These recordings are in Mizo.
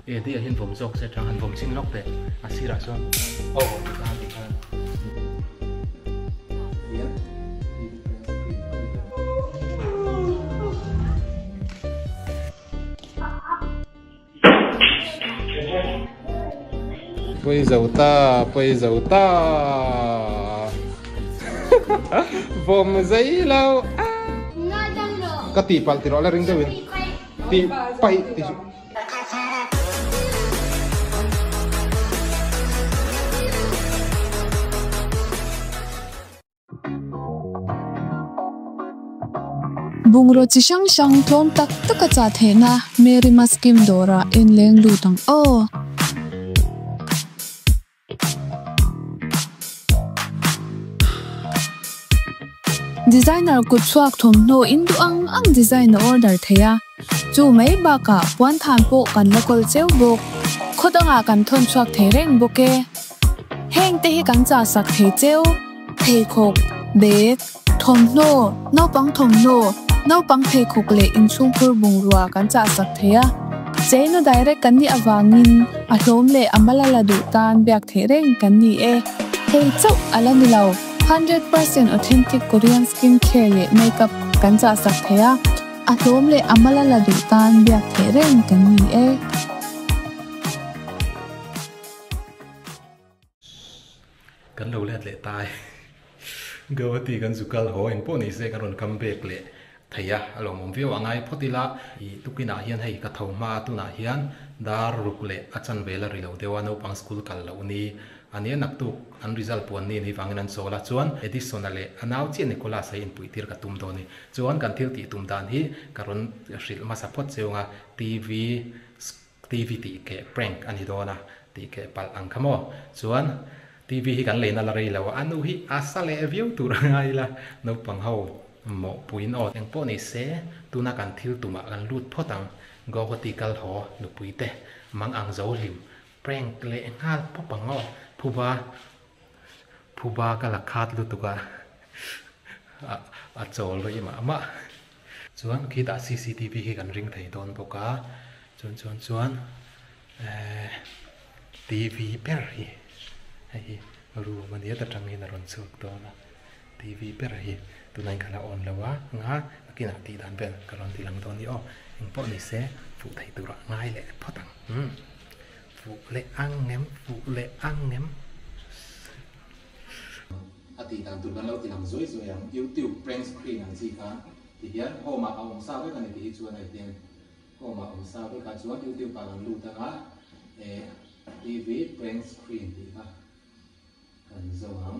Eddie a hian vawm zawk se tang han vawm chhin lawk teh a sirah chuan aw ti khan ti khan. Pui zo ta pui zo ta vawm zei lo ka tihpalh tih rawh la ring deuhin tih paih tih chu. Bungraw chi hrang hrang tlawm tak tak a chah theihna Mary Maskim dawrah en leng lut ang aw. Designer kut chhuak thawmhnaw in duh ang ang design a order thei a, chu mai bakah puan than pawh kan la kawl cheu bawk. Khaw dangah kan thawn chhuak thei reng bawk e. Heng te hi kan chah sak thei cheu, pheikhawk, bag, thawmhnaw, naupang thawmhnaw, naupang pheikhawk leh inchhungkhur bungrua kan chah sak thei a. Cheina direct kan nih avangin a hlawm leh a mal a la duh tan biak theih reng kan ni e. Hei chauh a la ni lo, 100% authentic Korean skin care leh makeup kan chah sak thei a, a hlawm leh a mal a la duh tan biak theih reng kan ni e. Kan lo let leh tai. Guwahati kan zu kal haw engpawh ni se kan rawn come back leh thei a, a lawmawm viau a ngai phawt ila. I tukinah hian hei ka tho hma tunah hian dar ruk leh a chan vel a ri lo deuh a, naupang school kal loh ni a nia naktuk an result puan ni ni vangin an chawl a, chuan Edison-a leh a nau chiah Nicholas-a hi inpuih tir ka tum dawn a ni. Chuan kan thil tih tum dan hi ka rawn hrilh hmasa phawt cheu ang a, TV TV tih keh prank a ni dawn a, tih keh palh ang kha maw? Chuan TV hi kan leina la rei lo a, a nu hi a sa leh viau tur a ngai ila, naupang ho mawhpuiin aw. Engpawh ni se, tuna kan thil tumah kan lut phawt ang, Guwahati kal haw nupui te mang ang zo hlim prank leh nghal pawp ang aw, phuba phuba ka la khat lutuk a, a chawl rei mah mah. Chuan khitah cctv khi kan ring thei dawn bawk a, chuan chuan chuan ehh tv ber hi hei hi room a nia ta tangin a rawn chhuak dawn a, tv ber hi tunah hian ka la on lo a nga nakinah tih dan vel ka rawn ti lang dawn a ni aw, engpawh ni se fuh thei turah ngai leh phawt ang umm fuh leh ang em fuh leh ang em. A tih dan tur kan lo ti lang zuai zuai ang, YouTube prank screen ang chi khan ti hian home ah a awm sa vek a ni tih hi chuan a hian home ah awm sa vek a chuan YouTube ah kan lut ang a eh TV prank screen tih kha kan zo ang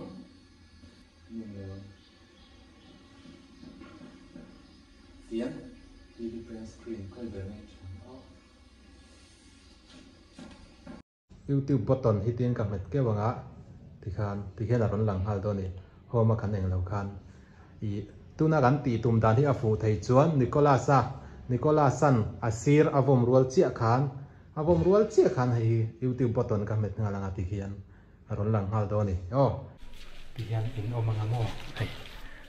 tihian TV prank screen khawi ber nge tha ang aw. YouTube button hi tiin ka hmet keuh ang a, tikhan tihian a rawn lang nghal dawn a ni, home a kan eng lo khan ih tuna kan tih tum dan hi a fuh thei chuan Nicholas-a Nicholas-a'n a sir a vawm rual chiah khan a vawm rual chiah khan hei hi YouTube button ka hmet nghal ang a tikhian a rawn lang nghal dawn a ni aw. Tihian in awm ang a maw hei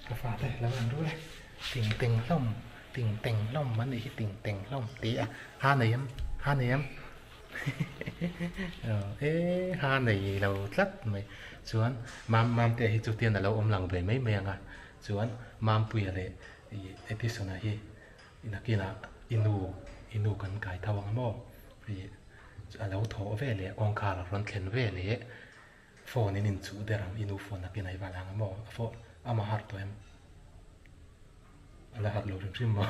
ka fate lo en rul e ting teng hlawm ting teng hlawm an nih hi ting teng hlawm ti a ha nei em ha nei em. E ha nei lo tlat mai chuan mam mamte hi chu tian alo awm lang ve mai mai ang a chuan mampuia leh ih Edison-a hi nakinah i nu i nu kan kai tho ang maw ih alo thawh ve leh kawngkhar a rawn thlen ve leh phone in inchuh der ang i nu phone nakinah i va lang ang maw a phone ama har tawh em A la harh lo hrim hrim maw?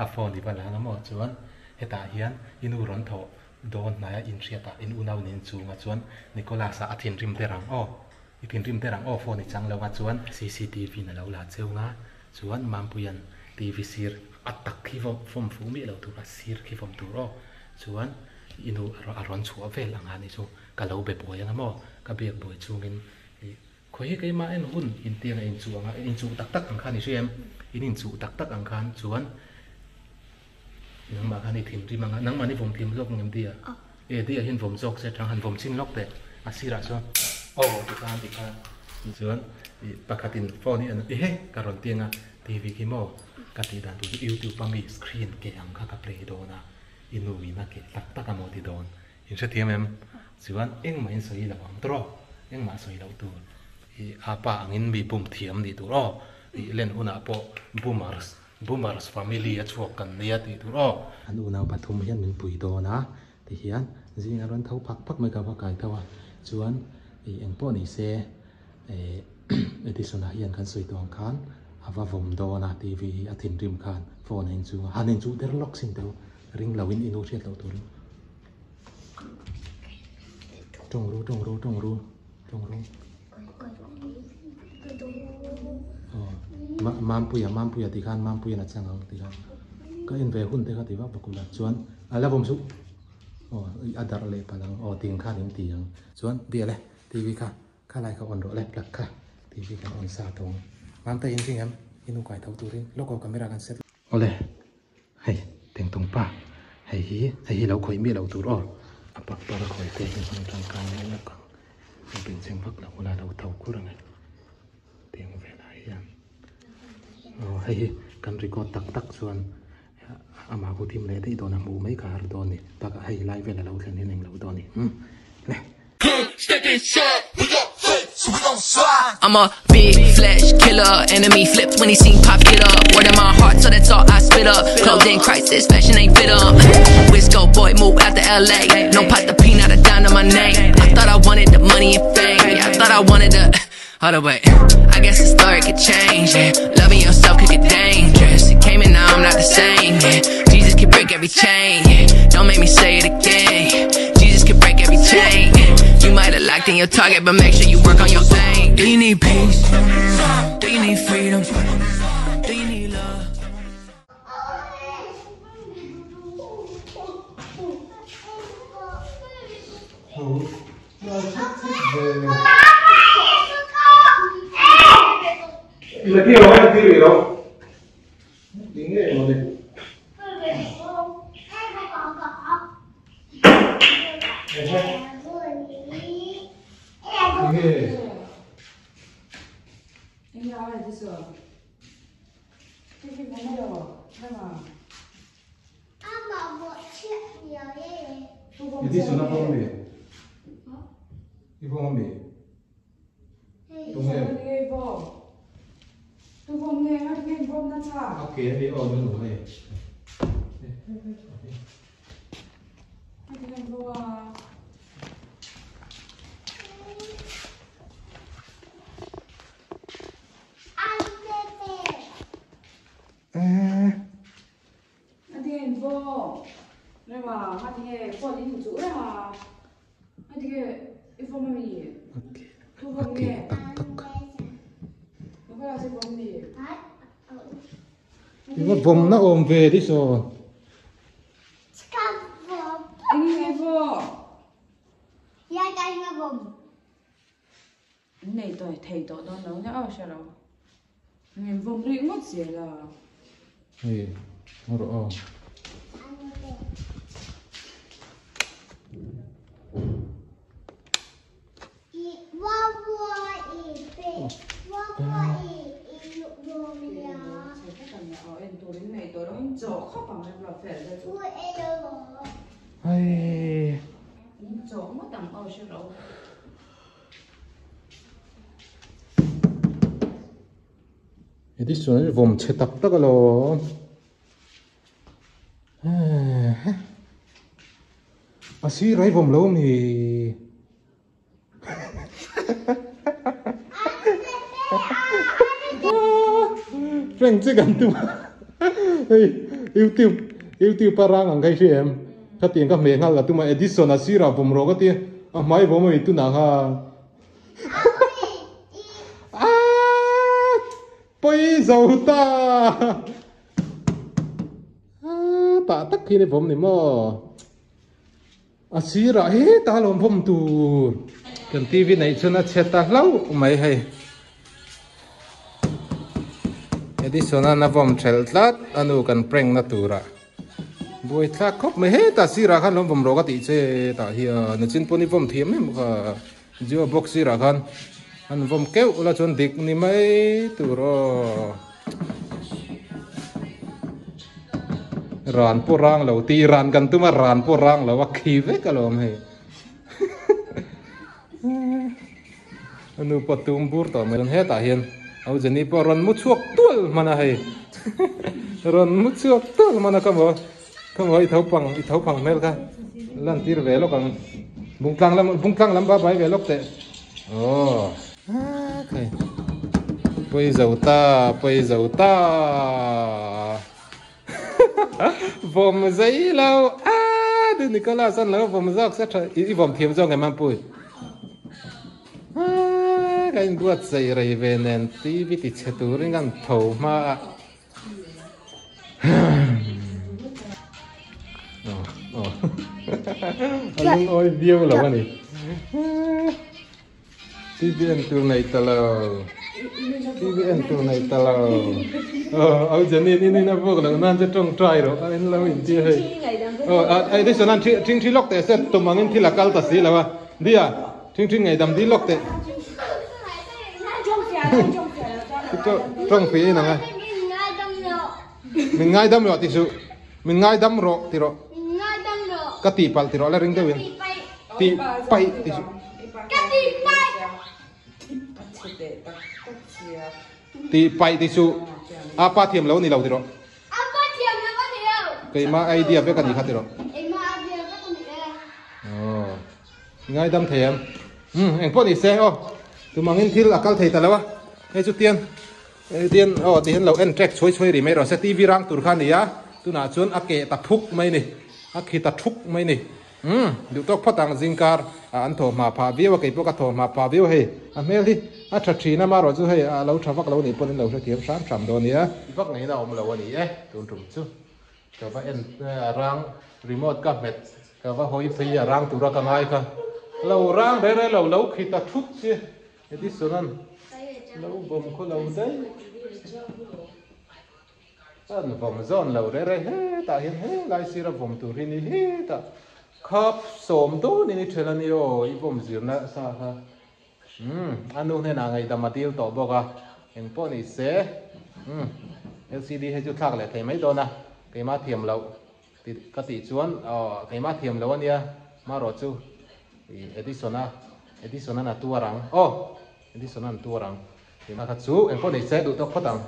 A phone i va lang a maw? Chuan hetah hian i nu rawn thawh dawn hnaia inhriatah in unau nen chunga chuan Nicholas-a a thinrim der ang aw. I thinrim der ang aw phone i chang lo a chuan cctv in a lo la cheu nga chuan Mampuia'n TV sir a tak khi vawm fuh miah lo tur a sir khi vawm tur aw. Chuan i nu a rawn chhuah vel ang a ni chu ka lo be buai ang a maw? Ka biak buai chungin i Khawi hi keimah en hun intiang a inchuh ang a, inchuh tak tak ang khan i hria em? In inchuh tak tak ang khan chuan nangmah khan i thinrim ang a, nangmah ni vawm thiam zawk ang em tia? E tia hian vawm zawk se tang han vawm chin lawk teh a sirah chuan aw ti khan ti khan chuan i pakhatin phone hi an i he ka rawn ti ang a TV khi maw ka tih dan tur chu youtube a mi screen ke ang kha ka play dawn a. I nu in a keh tak tak a maw ti dawn. In hrethiam em? Chuan engmah in sawi lo ang tawh, engmah sawi loh tur. I a pa angin mi bum thiam nih tur aw. Tih len hunah pawh boomers, boomers family a chhuak kan nia tih tur aw. An unau pathum hian min pui dawn a, tihian zing a rawn tho phak phak mai ka va kai tho a. Chuan i engpawh ni se eh Edison ah hian kan sawi tawh ang khan a va vawm dawn a TV hi a thinrim khan phone a inchung a, han inchuh der lawk sin teu ring lo in i nu hriat loh turin. Tawng ru tawng ru tawng ru tawng ru. Aw Mampuia Mampuia tih khan Mampuia na chang ang tih khan ka en ve hun te kha ti vak vak ula chuan a la vawm suh aw a darh leh palh ang aw ting khan in ti ang chuan bial e TV kha kha lai kha on rawh le plug kha TV kan on sa tawh ang Mamte in ring em i nu kai tho turin lawk aw camera kan set Awle hei tengtawng pa hei hi hei hi lo khawih miah loh tur aw a pakpar a khawi te hi hmang tangkai mai lawk ang a bencheng vak loh ula lo tho kur ang e tiang velah hian aw hei hi kan record tak tak chuan amah khu thim leh daih dawn a hmuh mai kha har dawn a ni bakah hei lai vel a lo thlen hian englo dawn a ni umm le. I'm a big flesh killer Enemy flips when he seen pop get up Word in my heart so that's all I spit up Clothing crisis fashion ain't fit up Wisco boy move out to LA No pot the peanut a dime to my name I thought I wanted the money and fame Yeah I thought I wanted the Hold up wait I guess the story could change yeah. Loving yourself could get dangerous It came and now I'm not the same yeah. Jesus can break every chain yeah. Don't make me say it again Jesus can break every chain You might have locked in your target But make sure you work on your aim Do you need peace? Do you need freedom? Do you need love? I va vawm na awm ve ti saw. Hei a rawh aw. Hei. Edison hi vawm chhe tak tak alawm. A sir ai vawm lo mi. Prank che kan tum hei youtube youtube a rang ang ka hria em khatiang ka hmeh nghal ka tum a Edison a sirah vawm rawh ka tia a hmai vawm a mi tunah khan Aaa pawi zo ta aaa tah tak khi ni vawm ni maw a sirah hetah a lawm vawm tur kan T V neih chuan a chhe ta hlauh mai hei Edison an a vawm thelh tlat a nu kan prank na turah buai thlak khawp mai hetah sirah khan lawm vawm rawh ka tih che tah hian a chin pawh ni vawm thiam em kha. Jio box sirah khan an vawm keuh la chuan dik ni mai tur aw. Ran pawh rang lo tih ran kan tum a ran pawh rang lo a khi vek alawm hei. A nu pawh tum bur tawh mai hetah hian au Jenny pawh rawn mu chhuak tual hman a hei rawn mu chhuak tual hman a ka maw ka maw i tho pang i tho phang hmel kha lan tir ve lawk ang bungtlang lam bungtlang lam ba bai ve lawk teh aw hei pawi zo ta pawi zo ta Vawm zei lo a du Nicholas an lo vawm zawk se tha i vawm thiam zawk em Ampui a ka in buat zei rei ve nen TV ti chhe turin an tho hma a a lungawi viau lo a ni. TV en tur nei ta lo TV en tur nei ta lo au Janine in in a vuak loh nan che tawngtai rawh a en lo in tia hei aw Edison an thing thi lawk teh se tum angin thil a kal ta si lo a dia thing thi ngei dam di lawk teh tawng pi in ang a min ngaidam rawh ti suh min ngaidam rawh ti rawh ka tihpalh ti rawh la ring deuhin tih paih ti suh. Tih paih ti chu a pa thiam lo a ni lo tiraw? Keimah idea vek a nih kha tiraw? Aw, i ngaidam thei em? Umm, engpawh ni se aw, tumangin thil a kal thei ta lo a, hei chu tian tian aw ti hian lo en track chhuai chhuai rih mai rawh se, TV rang tur kha a ni a, tunah chuan a keh ta phuk mai a ni, a khi ta thuk mai a ni. Umm, duh tawk phawt ang zingkar ah an thaw hma phah viau a, keipawh ka thaw hma phah viau hei, a hmel hi a tha thin a, marawh chu hei a lo tha vak lo nih pawhin lo hrethiam hram hram dawn nia. Vak ngeiin a awm lo a ni e, tun tum chu ka va en a rang remote ka hmet ka va hawi phei a rang tura ka ngai kha lo rang reng reng lo lo khit a thut chi Edison an lo bawm khaw lo daih. An vawm zawn lo re re hetah hian helai sira vawm tur hi ni hetah khap sawm dawnin i ṭhel a ni aw i vawm zirna sa kha umm a nu hnenah ngaihdam a dil tawh bawk a engpawh ni se umm LCD hei chu thlak leh thei mai dawn a keimah thiam loh ti ka tih chuan aw keimah thiam loh a nia marawh chu ih Edison a Edison an a tuar ang aw Edison an tuar ang. Tina kha chu engpawh nei se duh tawk phawt ang.